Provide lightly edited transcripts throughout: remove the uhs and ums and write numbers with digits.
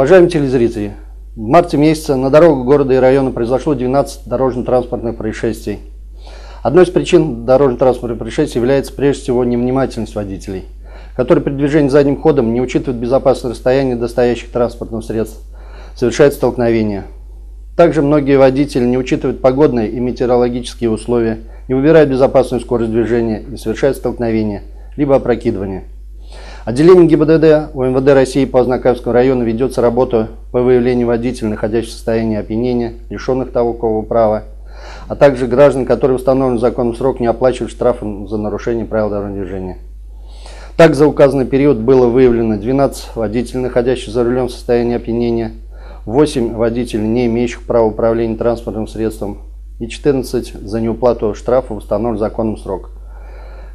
Уважаемые телезрители, в марте месяце на дорогах города и района произошло 12 дорожно-транспортных происшествий. Одной из причин дорожно-транспортных происшествий является прежде всего невнимательность водителей, которые при движении задним ходом не учитывают безопасное расстояние до стоящих транспортных средств, совершают столкновения. Также многие водители не учитывают погодные и метеорологические условия, не выбирают безопасную скорость движения и совершают столкновения, либо опрокидывание. Отделением ГИБДД УМВД России по Азнакаевскому району ведется работа по выявлению водителей, находящихся в состоянии опьянения, лишенных толкового права, а также граждан, которые в установленный законом срок не оплачивают штрафы за нарушение правил дорожного движения. Так, за указанный период было выявлено 12 водителей, находящихся за рулем в состоянии опьянения, 8 водителей, не имеющих права управления транспортным средством, и 14 за неуплату штрафа в установленный законом срок.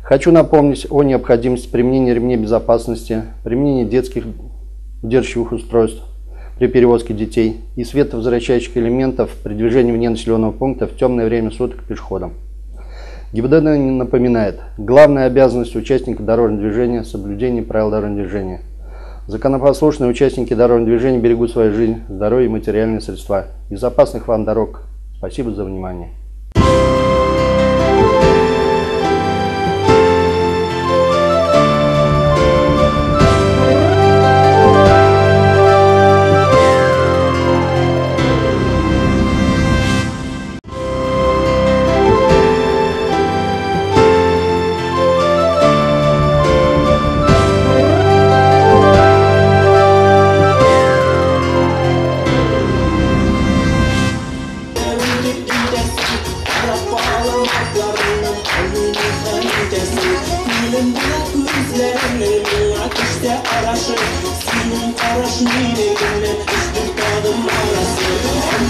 Хочу напомнить о необходимости применения ремней безопасности, применения детских удерживающих устройств при перевозке детей и световозвращающих элементов при движении вне населенного пункта в темное время суток пешеходам. ГИБДД напоминает, главная обязанность участников дорожного движения – соблюдение правил дорожного движения. Законопослушные участники дорожного движения берегут свою жизнь, здоровье и материальные средства. Безопасных вам дорог! Спасибо за внимание.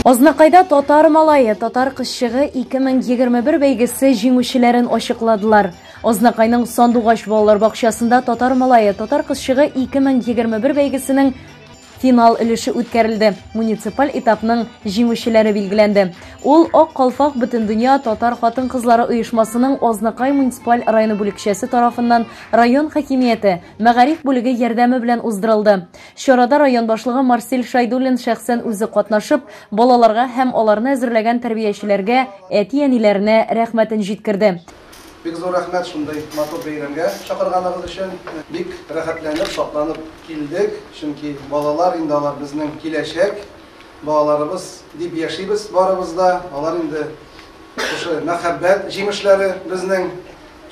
Азнакайда татар малае, татар кызчыгы 2021 бәйгесе җиңүчеләрен ачыкладылар. Азнакайның Сандугач балалар бакчасында татар малае, татар кызчыгы 2021 бәйгесенең финал өлеше үткәрелде. Муниципаль этапның җиңүчеләре билгеләнде. Ул Ак калфак Бөтендөнья татар хатын-кызлары оешмасының Азнакай муниципаль районы бүлекчәсе тарафыннан район хакимияте, мәгариф бүлеге ярдәме белән уздырылды. Чарада район башлыгы Марсель Шайдуллин шәхсән үзе катнашып, балаларга һәм аларны әзерләгән тәрбиячеләргә, әти-әниләренә рәхмәтен җиткерде. Бик зур рәхмәт шундый матур бәйрәмгә чакырганыгыз өчен. Бик рәхәтләнеп, шатланып килдек, чөнки балалар инде алар безнең киләчәк, балаларыбыз дип яшибез барыбыз да. Алар инде шушы мәхәббәт җимешләре безнең,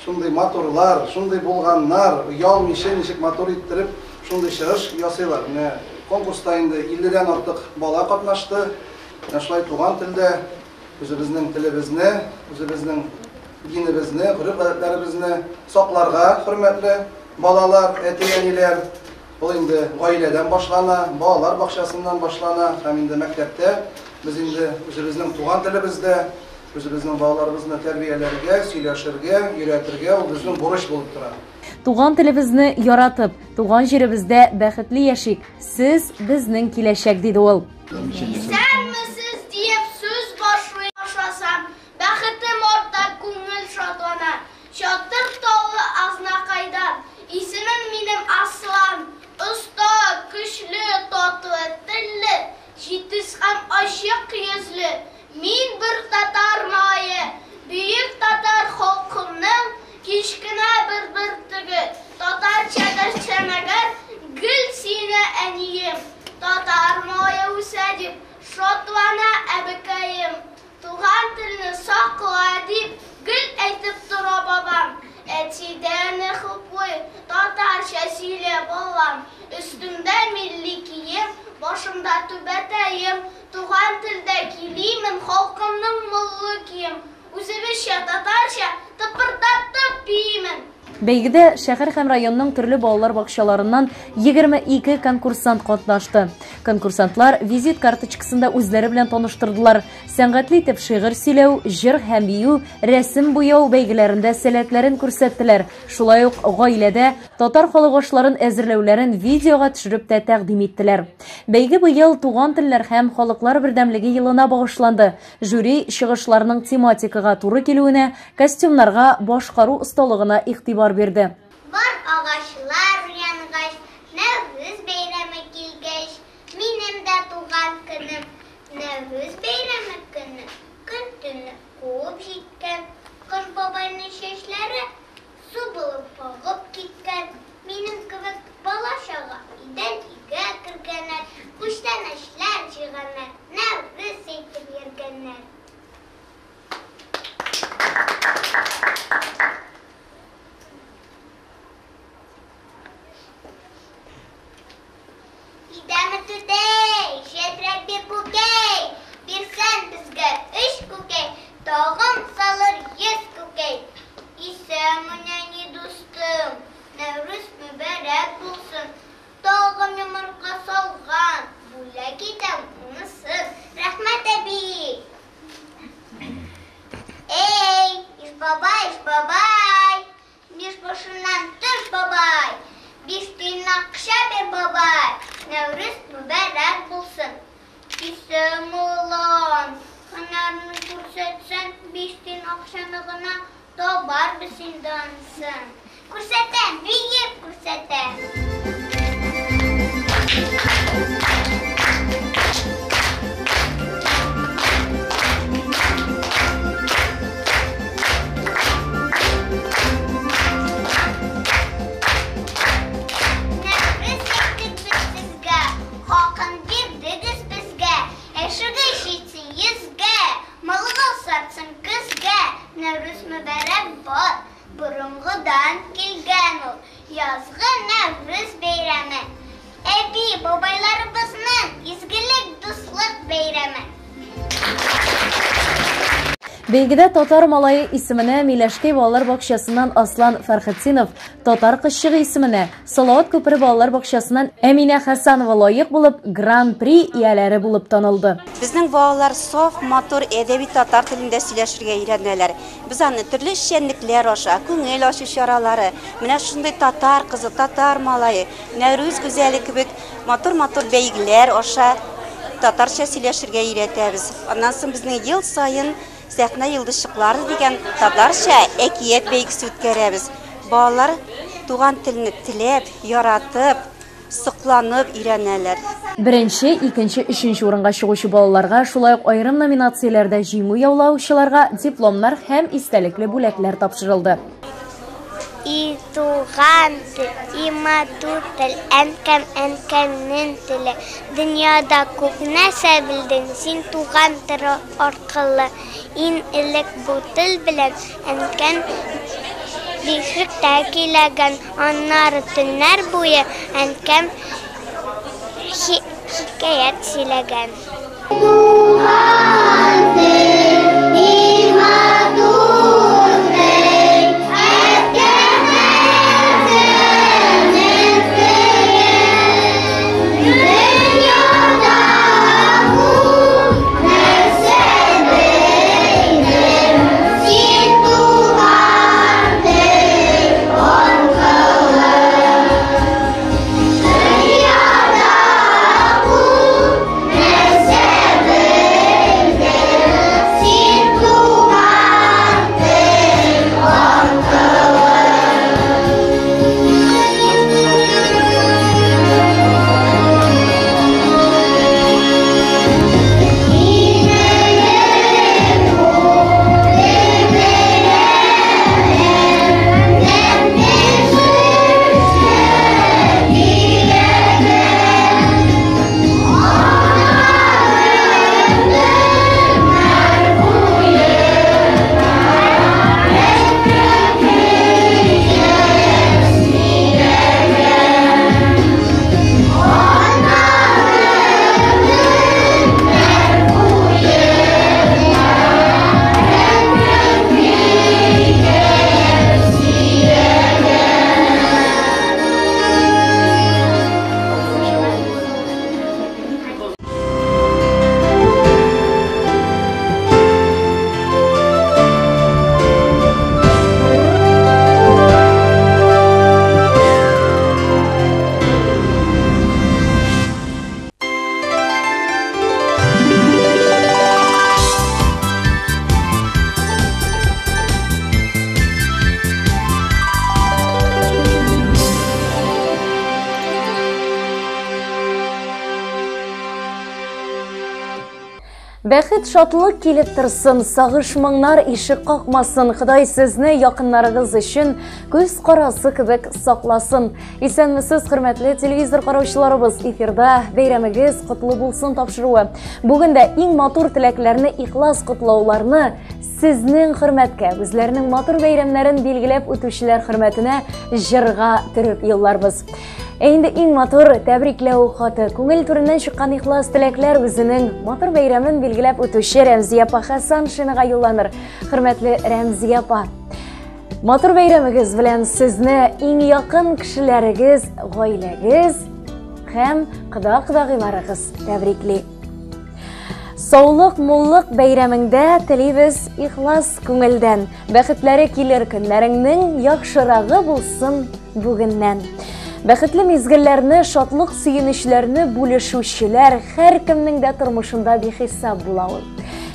шундый матурлар, шундый булганнар, оялмыйча ничек матур иттереп шундый чыгыш ясыйлар. Менә конкурста инде 50-дән артык бала катнашты. Менә шулай туган телдә үзебезнең телебезне, үзебезнең динебезне, гореф-гадәтләребезне сакларга, хөрмәтле балалар, әти-әниләр. Ул инде гаиләдән башлана, балалар бакчасыннан башлана һәм инде мәктәптә без инде үзебезнең туган телебездә үзебезнең балаларыбызны тәрбияләргә, сөйләшергә, өйрәтергә ул безнең бурыч булып тора. Туган телебезне яратып, туган җиребездә бәхетле яшик. Сез безнең киләчәк, диде ул. Исәнмесез диеп сүз башлый башласам, бәхетем арта, күңел шатлана. Чатыр таулы Азнакайдан, исемем минем Аслан. Оста, көчле, татлы телле, җитез һәм ачык йөзле. Мин бер татар малае, бөек татар халкымның кечкенә бер бөртеге. Татарча дәшсәм әгәр, гел сине әнием. Татар малае үсә дип, шатлана әбекәем. Туган телне сакла дип, гел әйтеп тора бабам. Әтидән хуплый, татарча сөйлә балам. Өстемдә милли кием, башымда түбәтәем. Туган телдә килимен, халкымның муллы кием. Үзебезчә татарча тыпырдатып биимен. Бәйгедә шәһәр һәм районның төрле балалар бакчаларыннан 22 конкурсант катнашты. Конкурсантлар визит карточкасында үзләре белән таныштырдылар. Сәнгатьле итеп шигырь сөйләү, җыр һәм бию, рәсем буяу бәйгеләрендә сәләтләрен күрсәттеләр. Шулай ук гаиләдә татар халык ашларын әзерләүләрен видеога төшереп тә тәкъдим иттеләр. Бәйге быел туган телләр һәм халыклар бердәмлеге елына багышланды. Жюри чыгышларның тематикага туры килүенә, костюмнарга, башкару осталыгына игътибар бирде. Бар агачлар янгач, Нәүрүз бәйрәме килгәч, мине Бабай, бабай, биш башыннан төш, бабай. Биш тиен акча бир, бабай. Нәүрүз мөбарәк булсын. Кисем улан, һөнәрне күрсәтсәң, биш тиен акчаны гына табарбыз инде анысын. Күрсәтәм, биеп күрсәтәм. Нәүрүз әйттек без сезгә, хакын бирдегез безгә. Әшеге җитсен йөзгә, малыгыз сатсын көзгә. Нәүрүз мөбарәк бар, борынгыдан килгән ул. Язгы Нәүрүз бәйрәме. Әби, бабайларыбызның изгелек, дуслык бәйрәме. Бәйгедә татар малае исеменә Миләшкәй балалар бакчасыннан Аслан Фәрхетдинов, татар кызчыгы исеменә Салават күпере балалар бакчасыннан Әминә Хәсанова лаек булып, Гран-при ияләре булып танылды. Безнең балалар саф, матур әдәби татар телендә сөйләшергә өйрәнәләр. Без аны төрле эшчәнлекләр аша, күңел ачу чаралары, менә шундый татар кызы, татар малае, Нәүрүз гүзәле кебек матур-матур бәйгеләр аша татарча сөйләшергә өйрәтәбез. Аннан соң безнең ел саен Сәхнә йолдызчыклары дигән татарча әкият бәйгесе үткәрәбез. Балалар туган телне теләп, яратып, сокланып өйрәнәләр. Беренче, икенче, өченче урынга чыгучы балаларга, шулай ук аерым номинацияләрдә җиңү яулаучыларга дипломнар һәм истәлекле бүләкләр тапшырылды. И туган тел, и матур тел, әнкәм, әнкәмнең теле. Дөньяда күп нәрсә белдең син туган тел аркылы. Иң элек бу тел белән әнкәм бишектә көйләгән, аннары төннәр буе әнкәм хикәят сөйләгән. Туган тел, и матур тел, әнкәм, әнкәмнең теле. Дөньяда күп нәрсә белдем син туган тел аркылы. Дөньяда күп нәрсә белдем син туган тел аркылы. Бәхет, шатлык килеп торсын, сагыш моңнар ишек какмасын, Ходай сезне якыннарыгыз өчен күз карасы кебек сакласын. Исәнмесез, хөрмәтле телевизор караучыларыбыз, эфирда бәйрәмегез котлы булсын тапшыруы. Бүген дә иң матур теләкләрне, ихлас котлауларны сезнең хөрмәткә, үзләренең матур бәйрәмнәрен билгеләп үтүчеләр хөрмәтенә җырга төреп юлларбыз. Ә инде иң матур тәбрикләү хаты, күңел түреннән чыккан ихлас теләкләр үзенең матур бәйрәмен билгеләп үтүче Рәмзия апа Хәсаншинага юлланыр. Хөрмәтле Рәмзия апа, матур бәйрәмегез белән сезне иң якын кешеләрегез, гаиләгез һәм кода-кодагыйларыгыз тәбрикли. Саулык, муллык бәйрәмеңдә телибез ихлас күңелдән. Бәхетләре килер көннәреңнең яхшырагы булсын бүгеннән. Бәхетле мизгелләрне, шатлык сөенечләрне бүлешүчеләр һәркемнең дә тормышында бихисап була ул.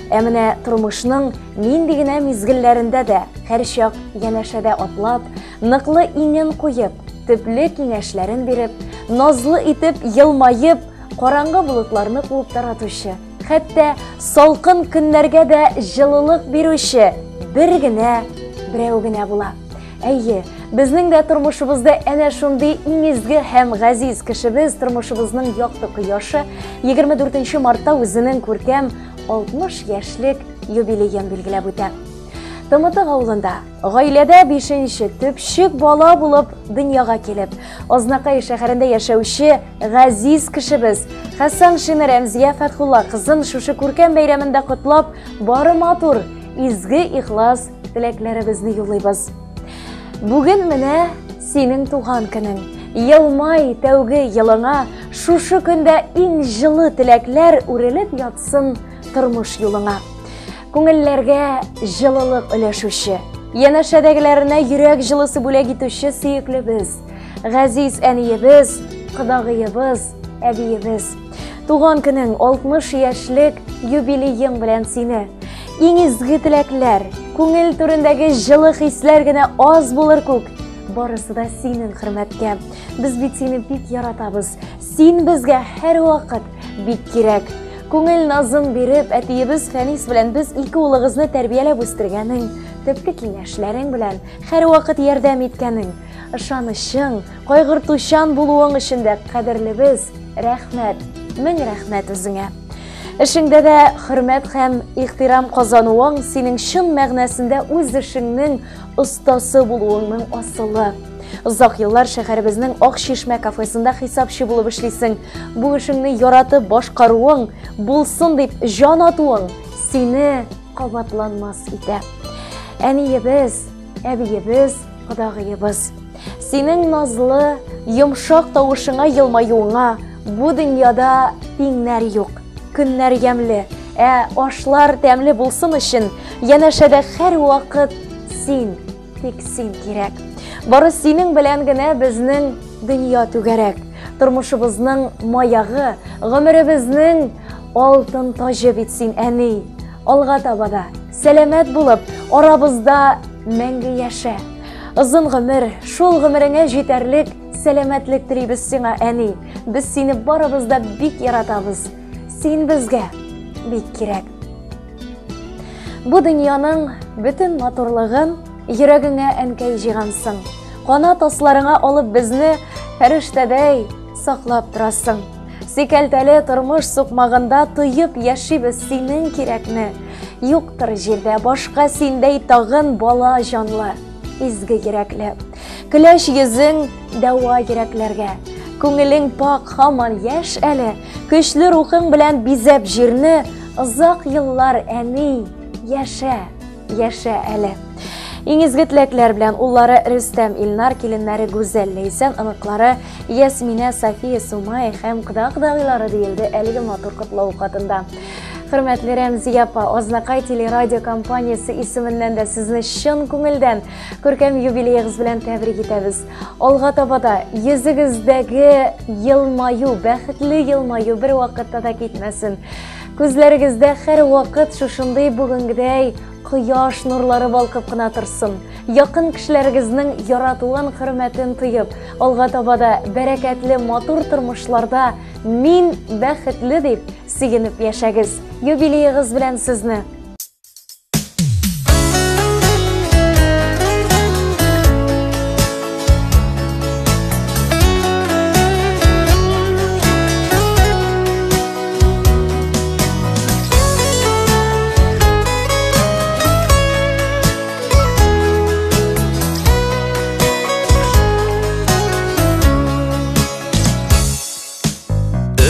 Ә менә тормышның нинди генә мизгелләрендә дә һәрчак янәшәдә атлап, ныклы иңен куеп, төпле киңәшләрен биреп, назлы итеп елмаеп, караңгы болытларны куып таратучы, хәтта салкын көннәргә дә җылылык бирүче бер генә, берәү генә була. Әйе, безнең дә тормышыбызда әнә шундый иң изге һәм газиз кешебез, тормышыбызның якты кояшы 24 мартта үзенең күркәм 60 яшьлек юбилеен билгеләп үтә. Тымытык авылында гаиләдә 5-нче төпчек бала булып дөньяга килеп, Азнакай шәһәрендә яшәүче газиз кешебез Хәсәншина Рәмзия Фәтхулла кызын шушы күркәм бәйрәмендә котлап, бары матур, изге ихлас теләкләребезне юллыйбыз. Бүген менә синең туган көнең. Елмай тәүге елыңа, шушы көндә иң җылы теләкләр үрелеп ятсын тормыш юлыңа. Күңелләргә җылылык өләшүче, янәшәдәгеләренә йөрәк җылысы бүләк итүче сөеклебез, газиз әниебез, кодагыебыз, әбиебез. Туган көнең 60 яшьлек юбилеең белән сине. Иң изге теләкләр, күңел түрендәге җылы хисләр генә аз булыр күк. Барысы да синең хөрмәткә. Без бит сине бик яратабыз. Син безгә һәрвакыт бик кирәк. Күңел назын биреп, әтиебез Фәнис белән без ике улыгызны тәрбияләп үстергәнең, төпле киңәшләрең белән һәрвакыт ярдәм иткәнең, ышанычың, кайгыртучан булуың өчен дә кадерлебез, рәхмәт, мең рәхмәт үзеңә. Эшеңдә дә хөрмәт һәм ихтирам казануың синең чын мәгънәсендә үз эшеңнең остасы булуыңның асылы. Озак еллар шәһәребезнең Ак Чишмә кафесында хисапчы булып эшлисең. Бу эшеңне яратып башкаруың, булсын дип җан атуың сине кабатланмас итә. Әниебез, әбиебез, кодагыебыз. Синең назлы, йомшак тавышыңа, елмаюыңа бу дөньяда тиңнәр юк. Көннәр ямьле, ә ашлар тәмле булсын өчен янәшәдә һәрвакыт син, тик син кирәк. Бары синең белән генә безнең дөнья түгәрәк. Тормышыбызның маягы, гомеребезнең алтын таҗы бит син, әни. Алга таба да сәламәт булып, арабызда мәңге яшә. Озын гомер, шул гомереңә җитәрлек сәламәтлек телибез сиңа, әни. Без сине барыбыз да бик яратабыз. Син безгә бик кирәк. Бу дөньяның бөтен матурлыгын йөрәгеңә әнкәй җыйгансың. Канат асларыңа алып безне фәрештәдәй саклап торасың. Сикәлтәле тормыш сукмагында тоеп яшибез синең кирәкне. Юктыр җирдә башка синдәй тагын бала җанлы, изге йөрәкле. Көләч йөзең дәва йөрәкләргә. Күңелең пак, һаман яшь әле. Көчле рухың белән бизәп җирне, озак еллар әни, яшә, яшә әле. Иң изге теләкләр белән уллары Рөстәм Илнар, киленнәре Гүзәл Ләйсән, оныклары Ясминә, София, Сумай һәм кода-кодагыйлары диелде әлеге матур котлау хатында. Хөрмәтле Рәмзия апа, Азнакай телерадио компаниясе исеменнән дә сезне чын күңелдән күркәм юбилеегыз белән тәбрик итәбез. Алга таба да йөзегездәге елмаю, бәхетле елмаю бер вакытта да китмәсен. Күзләрегездә һәрвакыт шушындый бүгенгедәй кояш нурлары балкып кына торсын. Якын кешеләрегезнең яратуын, хөрмәтен тоеп, алга таба да бәрәкәтле матур тормышларда мин бәхетле дип сөенеп яшәгез. Юбилеегыз белән сезне!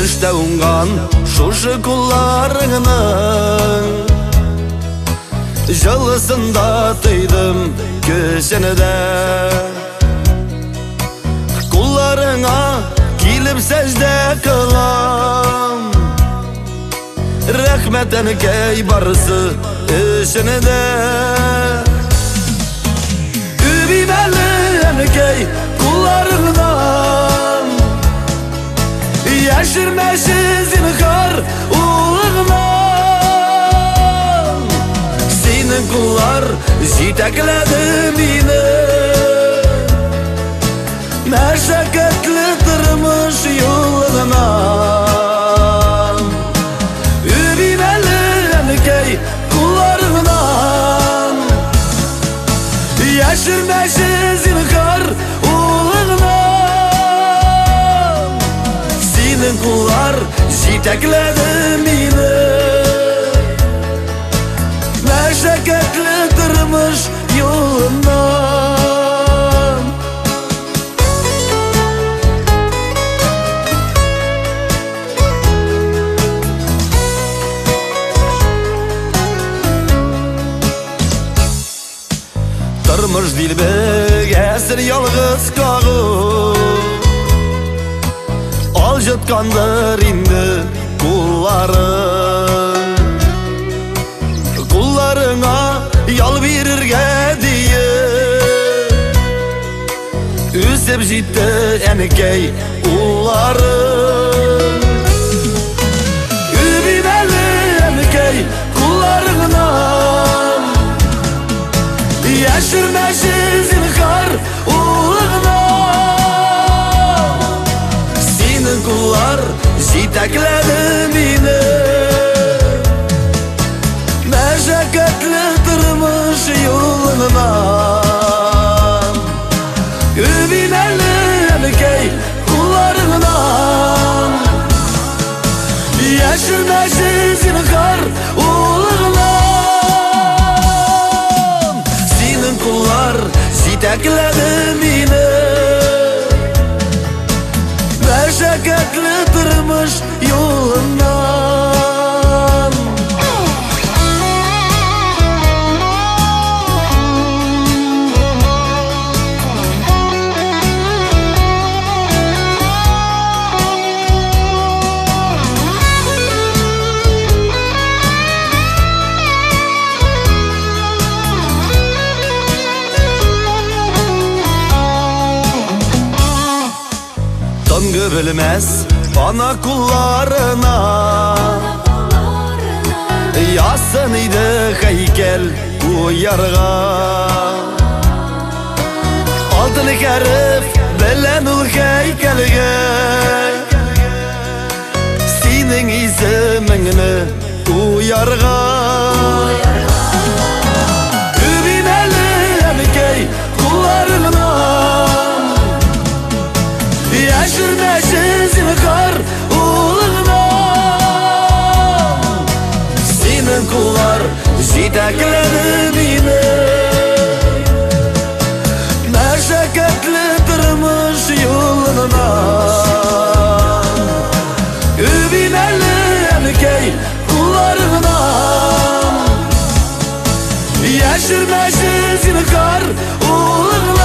Эштә уңган шушы кулларыңның җылысын да тойдым көзен дә. Кулларыңа килеп сәҗдә кылам, Рәхмәт әнкәй барысы өчен дә. Үбим әле әнкәй кулларыңнан, яшермәче зинһар улыңнан. Синең куллар җитәкләде мине мәшәкатьле тормыш юлыннан. Үбим әле әнкәй кулларыңнан, яшермәче зинһар улыңнан. Синең куллар җитәкләде мине мәшәкатьле тормыш юлыннан. Тормыш дилбегәсен ялгыз кагып, алҗыткандыр инде кулларың. Кулларыңа ял бирергә диеп, үсеп җитте әнкәй улларың. Үбим әле әнкәй кулларыңнан, яшермәче зинһар улыңнан. Синең куллар җитәкләде мине мәшәкатьле тормыш юлыннан. Үбим әле әнкәй кулларыңнан, яшермәче зинһар улыңнан. Синең куллар җитәкләде мине мәшәкатьле тормыш юлыннан. Тынгы белмәс ана кулларына, язсын иде һәйкәл куярга. Алтын хәреф белән ул һәйкәлгә синең исемеңне куярга. Үбим әле әнкәй кулларыңнан, яшермәче зинһар улыңнан. Синең куллар җитәкләде мине мәшәкатьле тормыш юлыннан. Үбим әле әнкәй кулларыңнан, яшермәче зинһар улыңнан.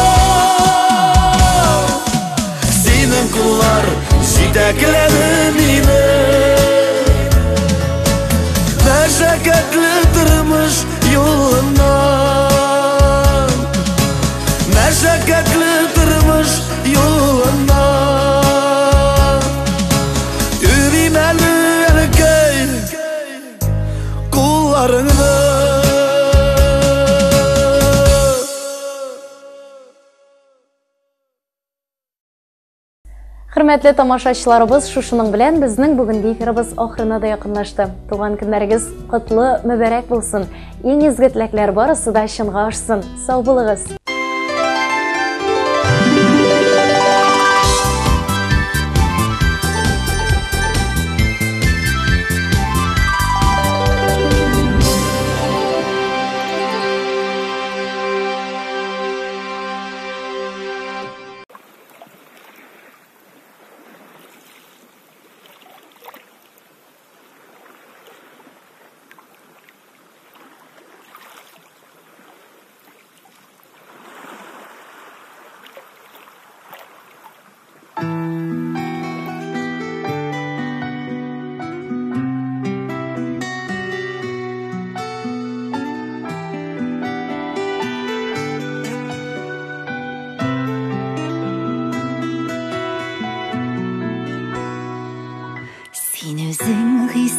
Синең куллар җитәкләде мине мәшәкатьле тормыш юлыннан. Мәшәкатьле тормыш юлыннан. Үбим әле әнкәй кулларыңны. Хөрмәтле тамашачыларыбыз, шушының белән безнең бүгенге эфирыбыз ахырына да якынлашты. Туган көннәрегез котлы, мөбарәк булсын. Иң изге теләкләр барысы да чынга ашсын. Сау булыгыз.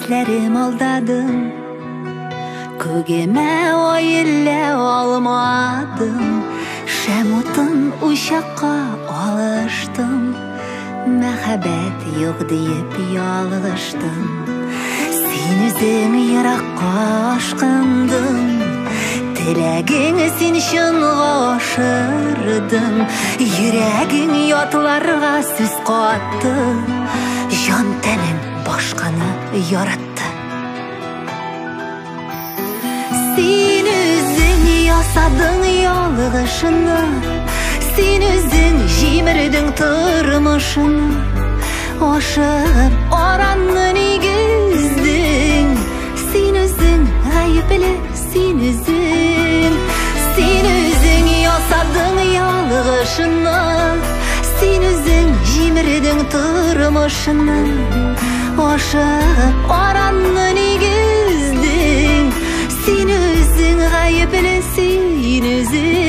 Хисләрем алдадым, Күгемә аелә алмадым, Шәм утын учакка алыштым, Мәхәббәт юк диеп ялгыштым. Син үзең еракка ашкындың, Теләгең син чынга ашырдың, Йөрәгең ятларга сүз катты, Җан тәнең башканы яратты. Син үзең ясадың ялгышны, Син үзең җимердең тормышны, Ашыгып аранны нигездең. Син үзең гаепле, син үзең. Син үзең ясадың ялгышны, Син үзең җимердең тормышны, Ашыгып аранны нигездең. Син үзең гаепле, син үзең.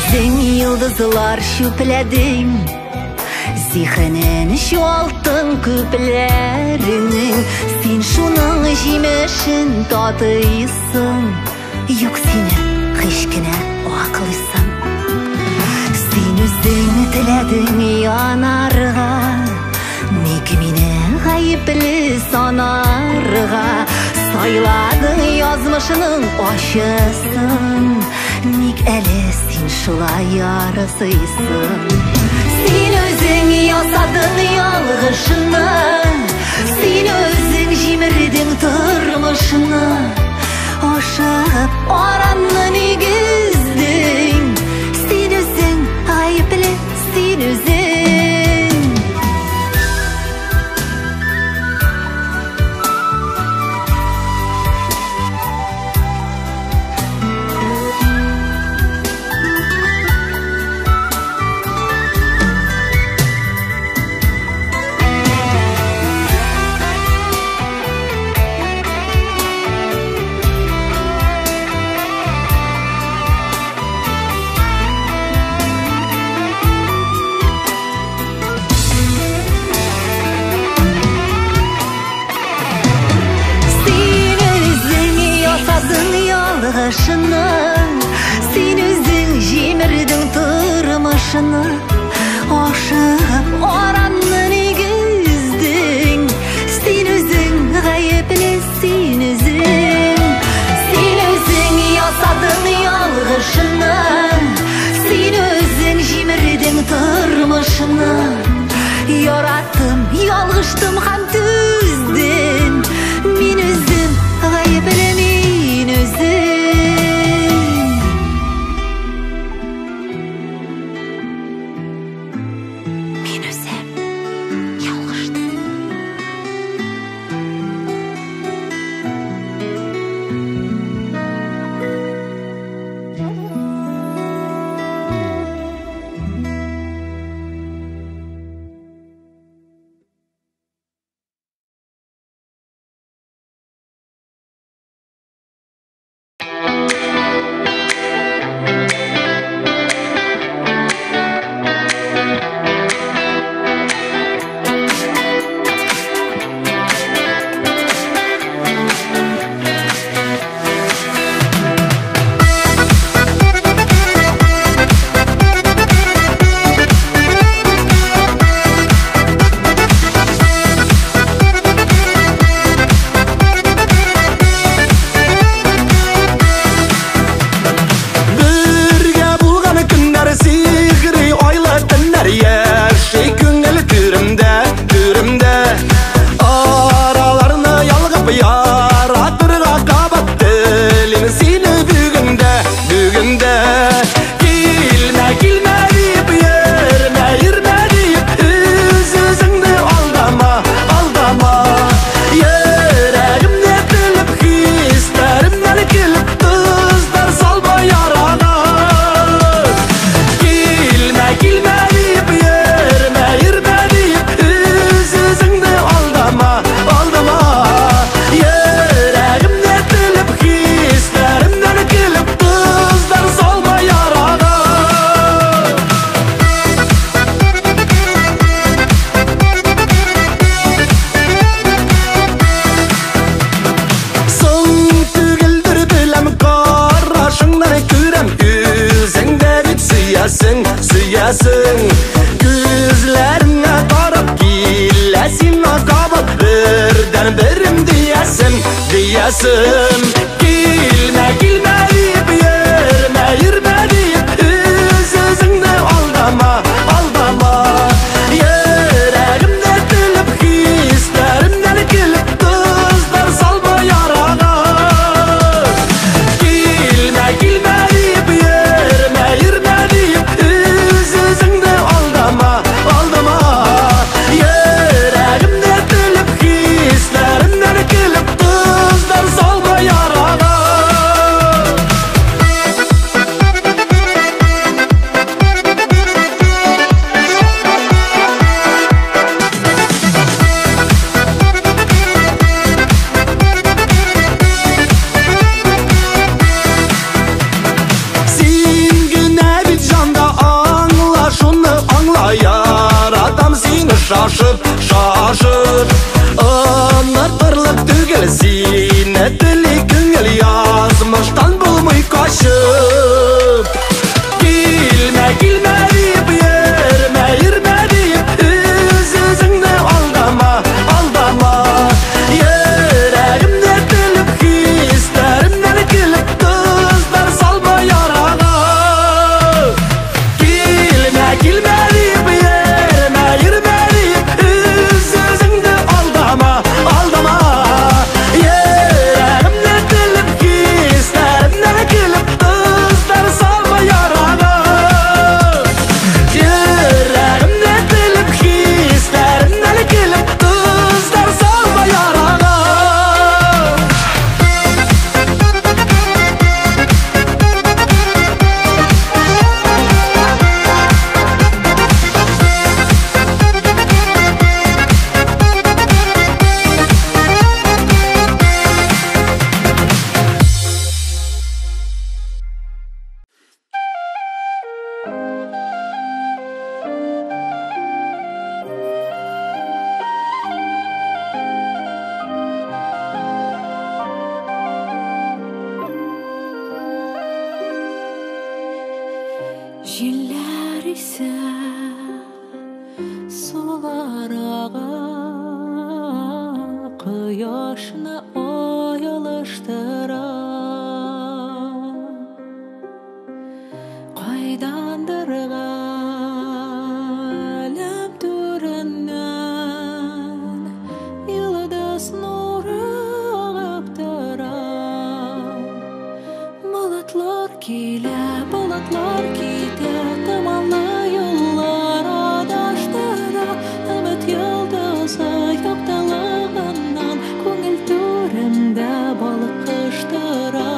Син йолдызлар чүпләдең, Зиһенен чуалттың күпләренең. Син шуның җимешен татыйсың, Юк сине һич кенә аклыйсың. Син үзең теләдең янарга, Ник мине гаепле санарга? Сайладың язмышның ачысын, Ник әле син шулай ярсыйсың? Син үзең ясадың ялгышны, Син үзең җимердең тормышны, Ашыгып аранны нигездең. Син үзең гаепле, син үзең. Син үзең җимердең тормышны, Ашыгып аранны нигездең. Син үзең гаепле, син үзең. Син үзең ясадың ялгышны, Син үзең җимердең тормышны. Яраттым, ялгыштым һәм түздем. Мин үзем гаепле, мин үзем. Мин үзем. диясең. Күзләреңә карап килә сиңа кабат, бердән берем диясем, диясем. Килмә, килмә дип, йөрмә, йөрмә дип, үз-үзеңне алдама, алдама. Йөрәгемне телеп, хисләремнән килеп, тозлар салма ярага. Килмә, килмә дип, йөрмә, йөрмә дип, үз-үзеңне алдама, алдама. Йөрәгемне телеп, хисләремнән килеп, тозлар салма ярага. Син генә бит җанда аңла, шуны аңла, яратам сине шашып, шашып. Онытырлык түгел сине тели күңел, язмыштан булмый качып. Килмә, килмә дип, йөрмә, йөрмә дип, үз-үзеңне алдама, алдама. Йөрәгемне телеп, хисләремнән килеп, тозлар салма ярага. Килмә, килмә дип, йөрмә, йөрмә дип, үз-үзеңне алдама, алдама. Йөрәгемне телеп, хисләремнән килеп, тозлар салма ярага. Йөрәгемне телеп, хисләремнән килеп, тозлар салма ярага. Җилләр исә, сулар ага, кояшны ай алыштыра. Кайдандыр галәм түреннән йолдыз нуры агып тора. Болытлар килә, болытлар китә, томанлы юллар адаштыра. Өмет йолдызы яктылыгыннан күңел түремдә балкыштыра.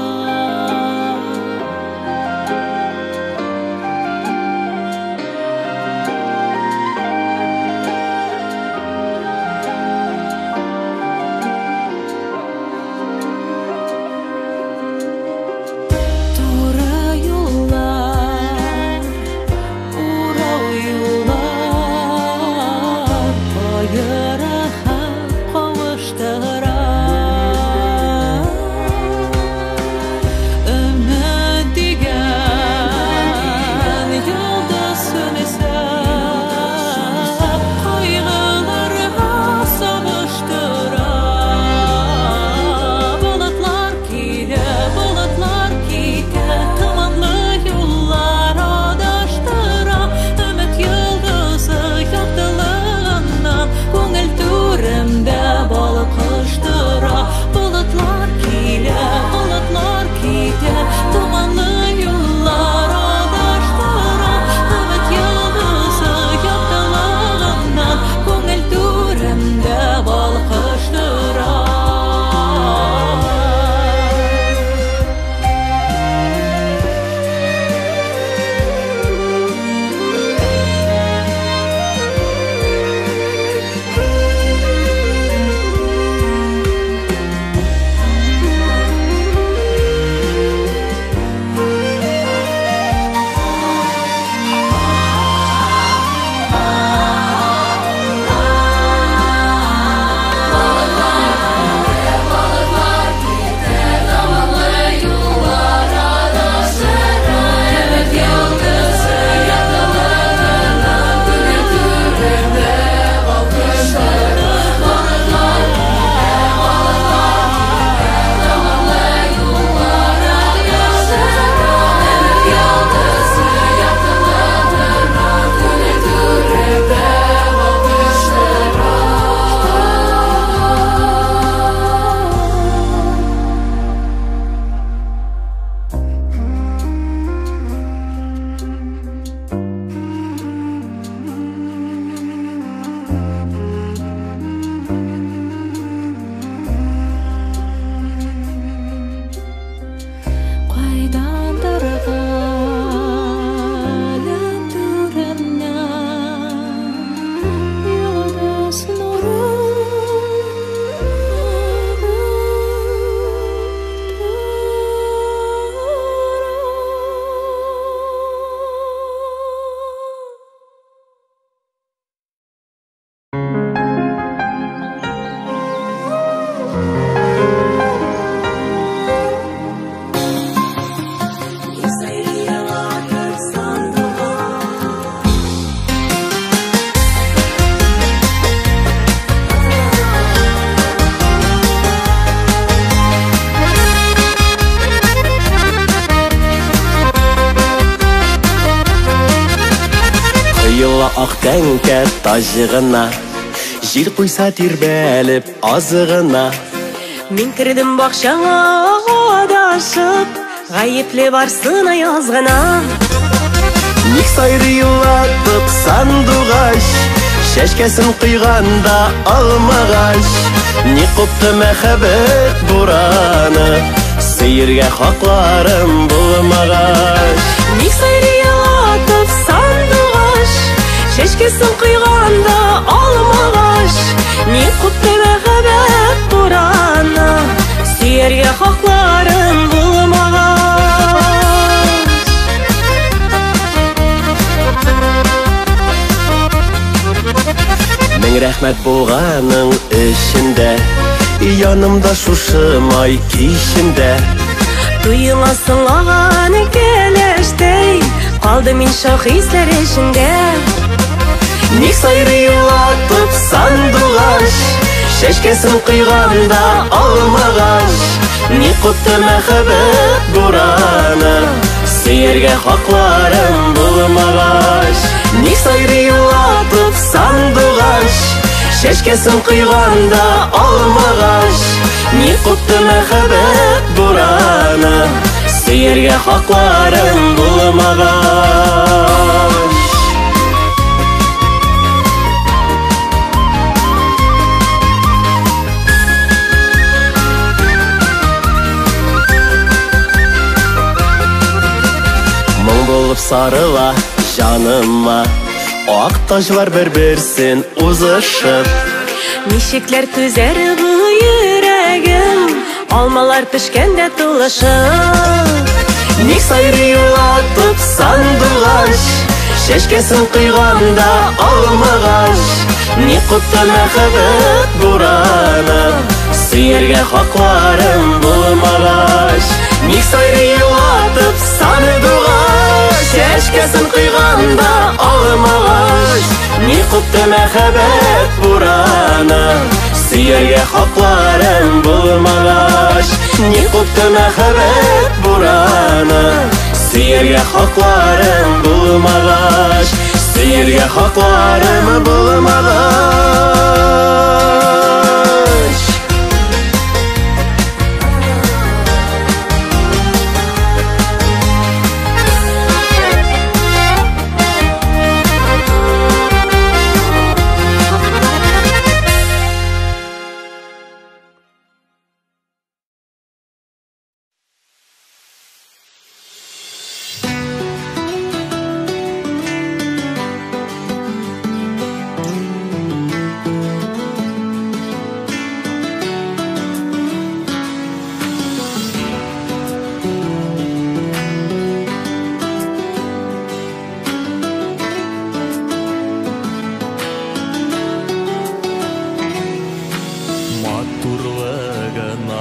Туры юллар Башыма ак тәңкә таҗ гына, җил куйса тирбәлеп аз гына. Мин кердем бакчаңа адашып, гаепле барсына язгына. Ник сайрый елатып сандугач, чәчкәсен койганда алмагач? Ник купты мәхәббәт бураны, сөергә хакларым булмагач? Ник сайрый елатып сандугач, чәчкәсен койганда алмагач? Ник купты мәхәббәт бураны, сөяргә хакларым булмагач? Мең рәхмәт булганың эчендә, янымда шушы май кичендә. Туеңа соңлаган кәләштәй, калдым мин шау хисләр эчендә. Ник сайрый елатып сандугач, чәчкәсен койганда алмагач? Ник купты мәхәббәт бураны, сөяргә хакларым булмагач? Ник сайрый елатып сандугач, чәчкәсен койганда алмагач? Ник купты мәхәббәт бураны, сөяргә хакларым булмагач? Моң булып сарыла җаныма, ак таҗлар бер-берсен узышып. Ничекләр түзәр бу йөрәгем, алмалар пешкәндә тулышып. Ник сайрый елатып сандугач, чәчкәсен койганда алмагач? Ник купты мәхәббәт бураны, сөяргә хакларым булмагач? Ник сайрый елатып сандугач, чәчкәсен койганда алмагач? Ник купты мәхәббәт бураны, сөяргә хакларым булмагач? Ник купты мәхәббәт бураны, сөяргә хакларым булмагач? Сөяргә хакларым булмагач?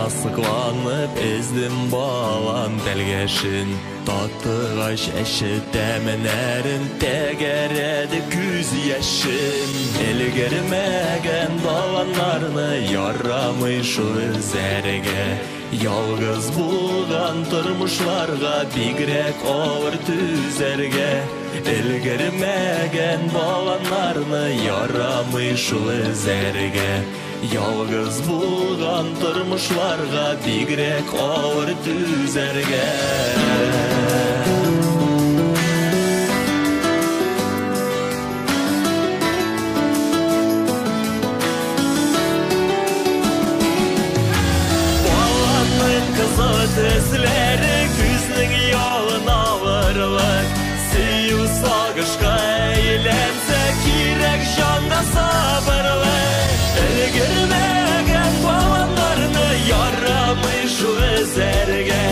Сокланып эздем балан тәлгәшен, татыгач әче тәменнәрен, тәгәрәде күз яшем. Өлгермәгән баланнарны ярамый шул эзәргә, ялгыз булган тормышларга бигрәк авыр түзәргә. Өлгермәгән баланнарны ярамый шул эзәргә, ялгыз булган тормышларга бигрәк авыр түзәргә. Баланың кызыл төсләре күзнең явын алырлык, сөю сагышка әйләнсә кирәк җанга сабырлык. Өлгермәгән баланнарны ярамый шул эзәргә,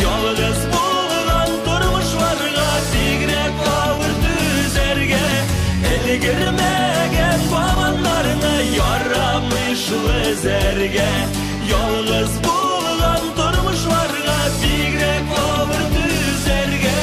ялгыз булган тормышларга бигрәк авыр түзәргә. Өлгермәгән баланнарны ярамый шул эзәргә, ялгыз булган тормышларга бигрәк авыр түзәргә.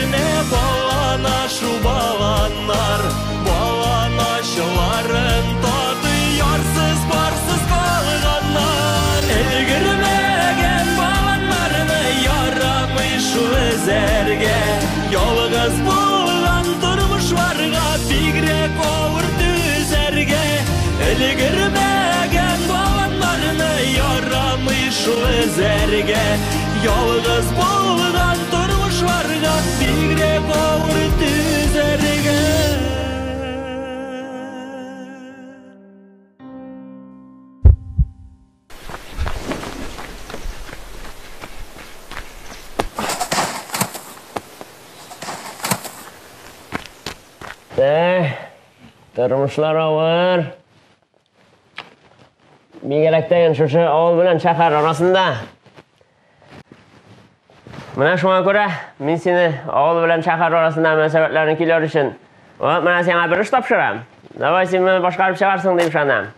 Генә балана шубаланнар, баланачыларын татый ярсыз барсыз калганнар. Өлгермәгән баланнарны ярамый шул эзәргә, ялгыз булган тормышларга бигрәк авыр түзәргә. Өлгермәгән баланнарны ярамый шул эзәргә, ялгыз булган тормышларга бигрәк авыр түзәргә. Тормышлар авыр. Бигрәк тә шушы авыл белән шәһәр арасында. Менә шуңа күрә мин сине авыл белән шәһәр арасында мөнәсәбәтләрне көйләр өчен вот менә сиңа бер эш тапшырам. Давай син моны башкарып чыгарсың дип ышанам.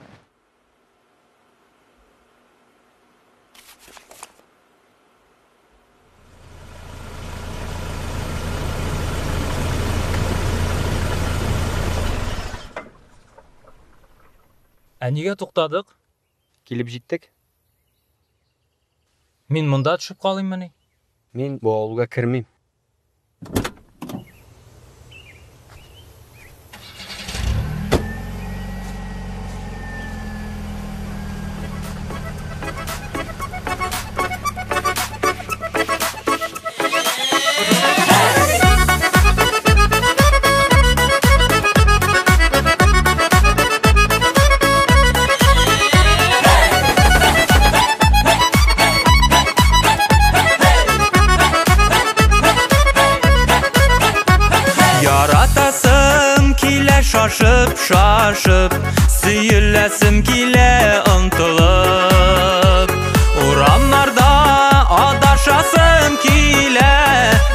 Ә нигә туктадык? Килеп җиттек. Мин монда төшеп калыйммыни? Мин бу авылга кермим. Яратасым килә шашып, шашып, сөеләсем килә омтылып. Урамнарда адашасым килә,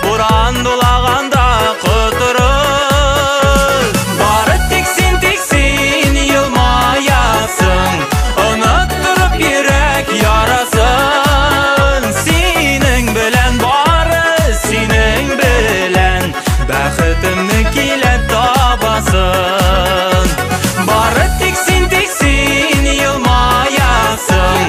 буран дулаганда котырып. Бары тик син елмаясың, оныттырып йөрәк ярасын. Синең белән бары, синең белән бәхетемне килә табасын. Бары тик син елмаясың,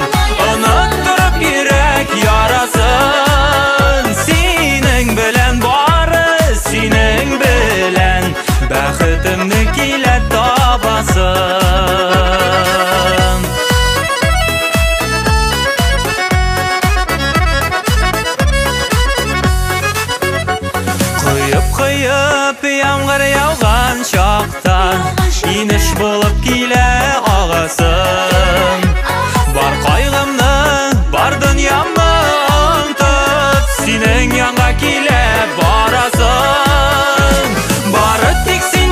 оныттырып йөрәк ярасын. Синең белән бары, синең белән бәхетемне килә табасын. Коеп-коеп яңгыр яуган чакта, инеш булып килә агасым. Бар кайгымны, бар дөньямны онытып, синең янга килә барасым. Бары тик син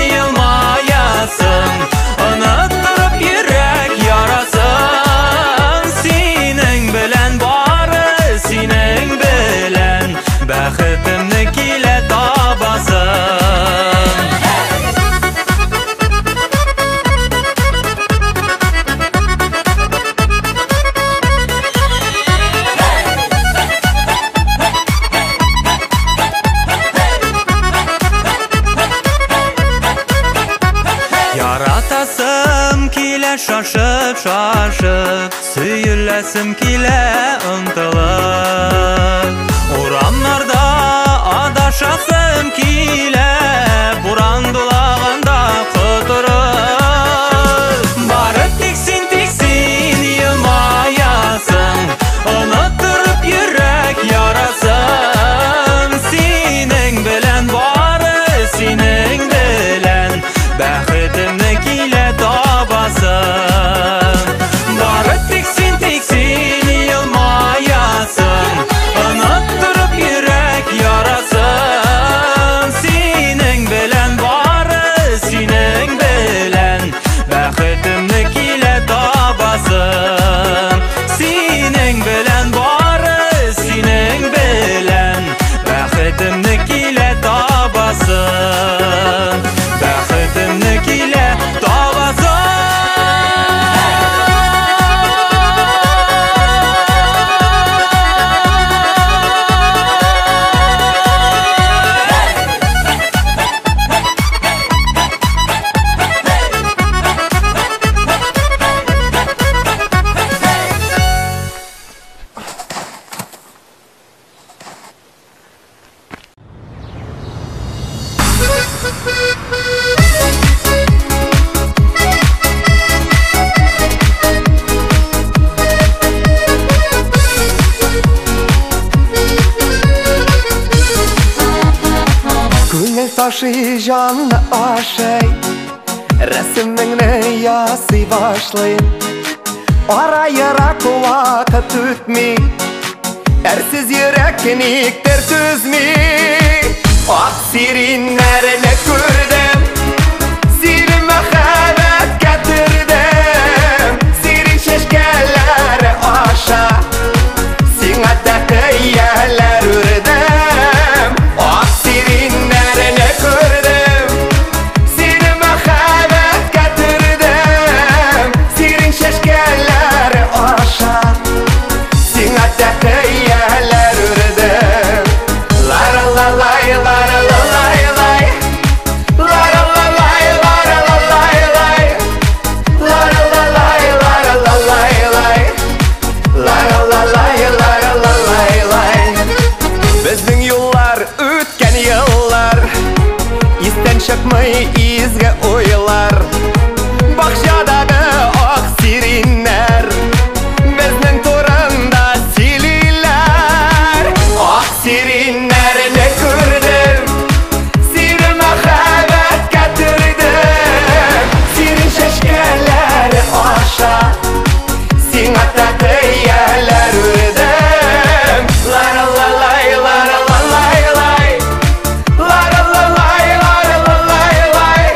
елмаясың, оныттырып йөрәк ярасын. Синең белән бары, синең белән бәхетемне килә табасын. Яратасым килә шашып, шашып, сөеләсем килә омтылып. Урамнарда адашасым килә, буран дулаганда котырып. Бары тик син елмаясың, оныттырып йөрәк ярасын. Синең белән бары, синең белән бәхетемне килә табасын. Бары тик син елмаясың, оныттырып йөрәк ярасын. Синең белән бары, синең белән бәхетемне килә табасын. Синең белән бары, синең белән бәхетемне килә табасын. Бәхетемне килә табасын. Күңел ташый, җанны ашый, рәсемеңне ясый башлыйм. Ара ерак вакыт үтми, әрсез йөрәк никтер түзми. Ак сиреннәрне күрдем, сине мәхәббәткә төрдем. Сирен чәчкәләре аша, сиңа тәкыяләр үрдем. Ак сиреннәрне күрдем, сине мәхәббәткә төрдем. Сирен чәчкәләре аша, сиңа тәкыяләр үрдем. Ла-ла-ла-лай, ла-ла-ла-лай-лай. Ла-ла-ла-лай, ла-ла-ла-лай-лай. Ла-ла-ла-лай, ла-ла-ла-лай-лай. Ла-ла-ла-лай, ла-ла-ла-лай-лай. Безнең юллар үткән еллар, истән чыкмый изге уйлар. Бакчадагы ак сиреннәр безнең турында сөйлиләр. Ак сиреннәрне күрдем, сине мәхәббәткә төрдем. Сирен чәчкәләре аша, сиңа тәкыяләр үрдем. Ла-ла-ла-лай, ла-ла-ла-лай-лай. Ла-ла-ла-лай, ла-ла-ла-лай-лай.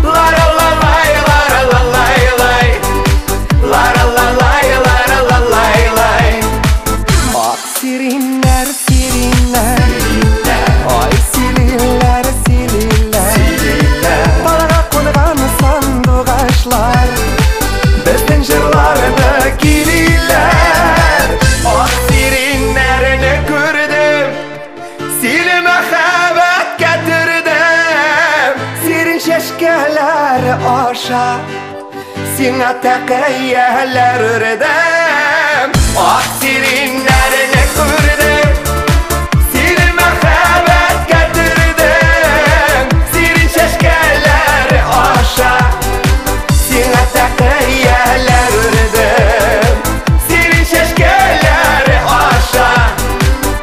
Ла-ла-ла-лай, ла-ла-ла-лай-лай. Ла-ла-ла-лай, ла-ла-ла-лай-лай. Ак сиреннәр, сиреннәр, ай сиреннәр, сиреннәр. Талга кунган сандугачлар безнең җырларны көйлиләр. Ак сиреннәрне күрдем, сине мәхәббәткә төрдем. Сирен чәчкәләре аша, сиңа тәкыяләр үрдем. Ак сиреннәрне күрдем, сине мәхәббәткә төрдем. Сирен чәчкәләре аша, сиңа тәкыяләр үрдем. Сирен чәчкәләре аша,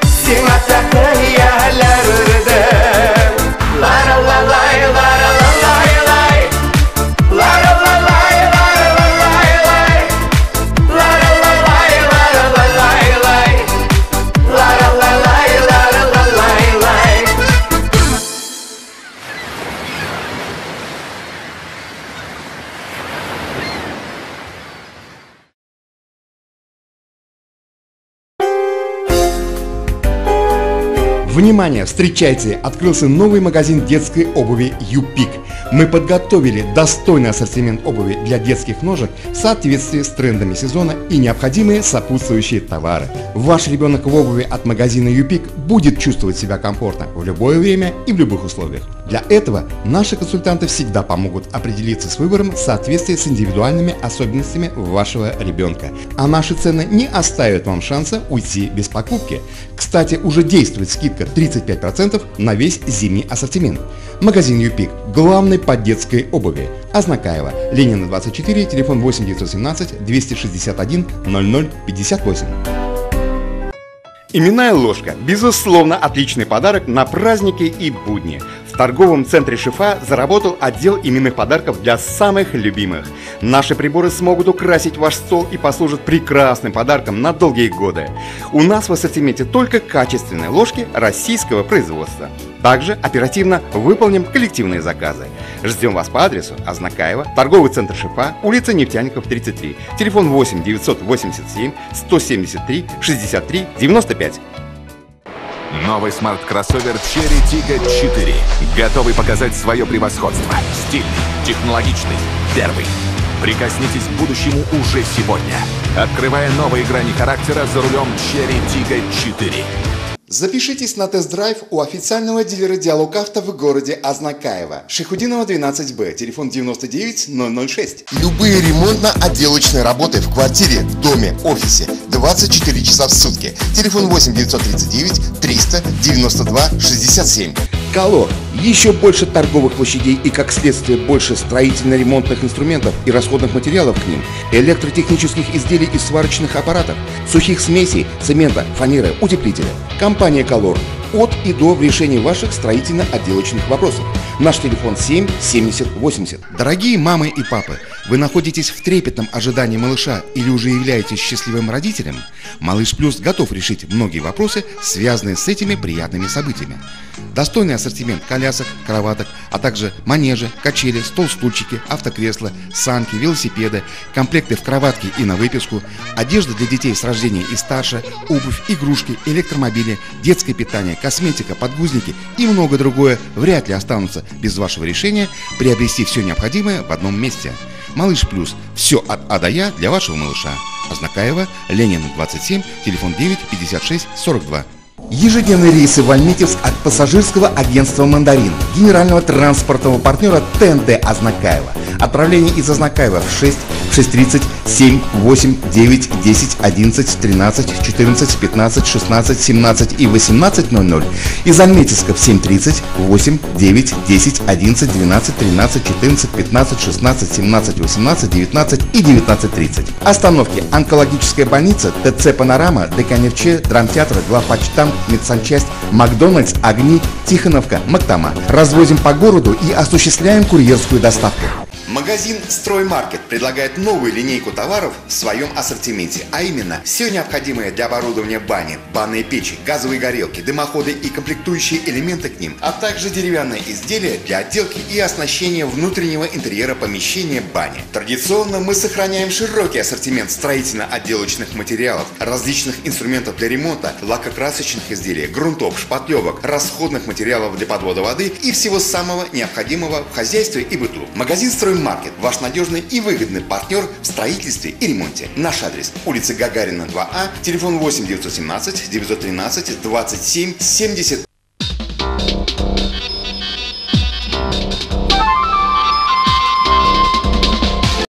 сиңа тәкыяләр үрдем. Ла-ла-ла-лай, ла-ла-ла-лай-лай. Ла-ла-ла-лай, ла-ла-ла-лай-лай. Ла-ла-ла-лай, ла-ла-ла-лай-лай. Ла-ла-ла-лай, ла-ла-ла-лай-лай. Внимание! Встречайте! Открылся новый магазин детской обуви «Юпик». Мы подготовили достойный ассортимент обуви для детских ножек в соответствии с трендами сезона и необходимые сопутствующие товары. Ваш ребенок в обуви от магазина «Юпик» будет чувствовать себя комфортно в любое время и в любых условиях. Для этого наши консультанты всегда помогут определиться с выбором в соответствии с индивидуальными особенностями вашего ребенка. А наши цены не оставят вам шанса уйти без покупки. Кстати, уже действует скидка 35% на весь зимний ассортимент. Магазин «Юпик» – главный по детской обуви. Азнакаево, Ленина 24, телефон 8 917 261 00 58. Именная ложка – безусловно, отличный подарок на праздники и будни. В торговом центре «Шифа» заработал отдел именных подарков для самых любимых. Наши приборы смогут украсить ваш стол и послужат прекрасным подарком на долгие годы. У нас в ассортименте только качественные ложки российского производства. Также оперативно выполним коллективные заказы. Ждем вас по адресу Азнакаево, торговый центр «Шифа», улица Нефтяников, 33, телефон 8 987 173 63 95. Новый смарт-кроссовер Chery Tiggo 4. Готовый показать свое превосходство. Стильный, технологичный, первый. Прикоснитесь к будущему уже сегодня. Открывая новые грани характера за рулем Chery Tiggo 4. Запишитесь на тест-драйв у официального дилера «Диалог Авто» в городе Азнакаево. Шайхутдинова, 12Б, телефон 99 006. Любые ремонтно-отделочные работы в квартире, доме, офисе 24 часа в сутки. Телефон 8 939 392 67. Колор. Еще больше торговых площадей и, как следствие, больше строительно-ремонтных инструментов и расходных материалов к ним, электротехнических изделий и сварочных аппаратов, сухих смесей, цемента, фанеры, утеплителя. Компания «Колор» от и до в решении ваших строительно-отделочных вопросов. Наш телефон 7 70 80. Дорогие мамы и папы, вы находитесь в трепетном ожидании малыша или уже являетесь счастливым родителем? Малыш Плюс готов решить многие вопросы, связанные с этими приятными событиями. Достойный ассортимент колясок, кроваток, а также манежи, качели, стол-стульчики, автокресла, санки, велосипеды, комплекты в кроватке и на выписку, одежда для детей с рождения и старше, обувь, игрушки, электромобили, детское питание, косметика, подгузники и многое другое вряд ли останутся без вашего решения приобрести все необходимое в одном месте. Малыш Плюс. Все от А до Я для вашего малыша. Азнакаево, Ленина, 27, телефон 9 56 42. Ежедневные рейсы в Альметьевск от пассажирского агентства «Мандарин», генерального транспортного партнера ТНТ Азнакаево. Отправление из Азнакаева в 6, 6:30, 7, 8, 9, 10, 11, 13, 14, 15, 16, 17 и 18:00. Из Альметьевска в 7:30, 8, 9, 10, 11, 12, 13, 14, 15, 16, 17, 18, 19 и 19:30. Остановки: онкологическая больница, ТЦ «Панорама», ДКНРЧ, драмтеатр, главпочтамт, медсанчасть, Макдональдс, Огни, Тихоновка, Мактама. Развозим по городу и осуществляем курьерскую доставку. Магазин «Строймаркет» предлагает новую линейку товаров в своем ассортименте, а именно все необходимое для оборудования бани, банные печи, газовые горелки, дымоходы и комплектующие элементы к ним, а также деревянные изделия для отделки и оснащения внутреннего интерьера помещения бани. Традиционно мы сохраняем широкий ассортимент строительно-отделочных материалов, различных инструментов для ремонта, лакокрасочных изделий, грунтов, шпатлевок, расходных материалов для подвода воды и всего самого необходимого в хозяйстве и быту. Магазин «Строймаркет» – ваш надежный и выгодный партнер в строительстве и ремонте. Наш адрес: улица Гагарина, 2А, телефон 8 917 913 27 78.